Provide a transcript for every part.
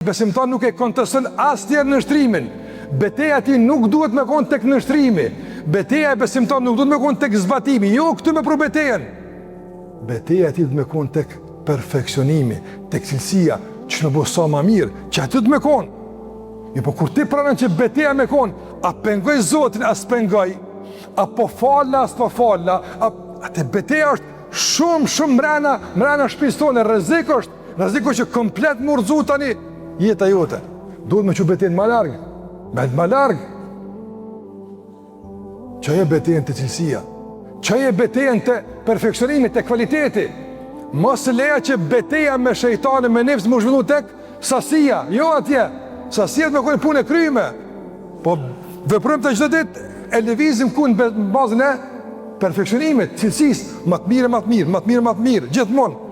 Besimtar nuk e konteston asnjëherë nënshtrimin. Beteja e tij nuk duhet me konë tek nënshtrimi. Beteja e besimtarit nuk duhet me konë tek zbatimi. Jo këtu me pru betejën. Beteja e tij duhet me konë tek perfeksionimi, tek cilësia, që me bo sa ma mirë, që aty duhet me konë. Jo, po kur ti pranon që beteja me konë, a pengoj Zotin, a s'pengoj, a po falna, a s'po falna, a, atë beteja është shumë, shumë mrena, mrena shpisë tonë, rrezik është, Rreziku që komplet m'u rrëzu tani jeta jote. Duhet me çu betejën ma larg. Me ma larg. Çoje betejën te cilësia. Çoje betejën te perfeksionimi, te kvaliteti. Mos leja që beteja me shejtanin, me nefs, m'u zhvillu tek sasia. Jo atje. Sasia me konë punë e kryme. Po veprojmë të çdo ditë e lëvizim ku në bazën e perfeksionimit, cilësisë, ma të mirë, ma të mirë, ma të mirë, ma të mirë, gjithmonë.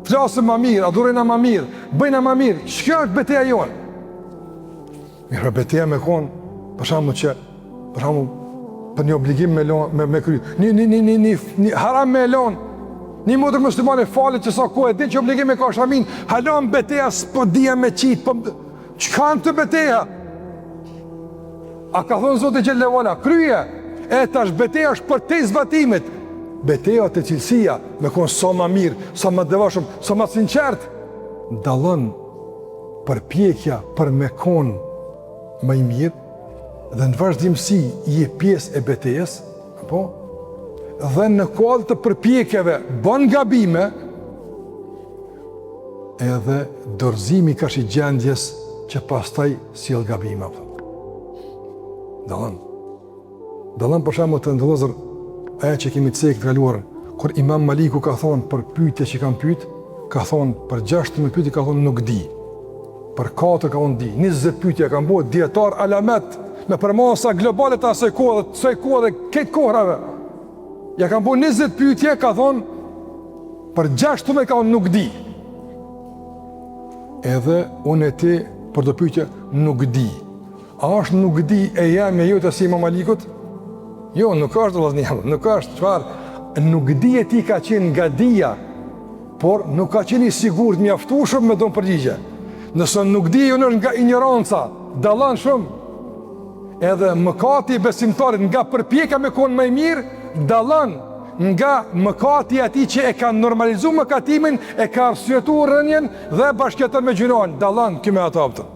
Flasim ma mirë, adhurojna ma mirë, bëjna ma mirë, qekjo është beteja jonë? Mirë, beteja me konë, për shembull që, për shembull, për një obligim me, lon, me, me kry, një, një, një, një, një, një haram me lon, një motër muslimane falet qe sa kohë, e din që obligim e ka shamin, hala beteja s'po dija me qitë, po, çka në të beteja? A ka thonë Zoti xhelle ve ala, kryje, e tash beteja është përtej zbatimit, beteja te cilësia, me konë sa ma mirë, sa ma devotshëm, sa ma sinqert, dallon përpjekja për me konë më i mirë, dhe në vazhdimësi je pjesë e betejës, apo, dhe në kuadër të përpjekjeve bën gabime, edhe dorëzimi karshi gjendjes që pastaj sjell gabime. Dallon. Dallon për shembull të nderuar vëllezër, ajo që kemi cekë të kaluarën, kur Imam Maliku ka thonë për pyetje që kanë pyet, ka thonë për 16 pyetje ka thonë nuk di. Për 4 ka thonë di. 20 pyetje kanë bërë dijetar alamet me përmasa globale të asaj kohe dhe të asaj kohe dhe krejt kohrave. Ja kanë bërë 20 pyetje, ka thonë për 16 ka thonë nuk di. Edhe unë e ti për do pyetje nuk di. A është nuk di e jemja e jote si Imam Malikut? Jo, nuk është vëllazni, nuk është, çfarë? Nuk di e tij ka qenë nga dija, por nuk ka qenë i sigurt mjaftueshëm me dhon përgjigje. Nëse nuk di jonë është nga injoranca, dallon shumë. Edhe mëkati i besimtarit nga përpjekja me konë më i mirë, dallon nga mëkati i atij që e ka normalizu mëkatimin, e ka arsyetu rënien dhe bashkëjeton me gjynahin, dallon ky me ato, a kupton.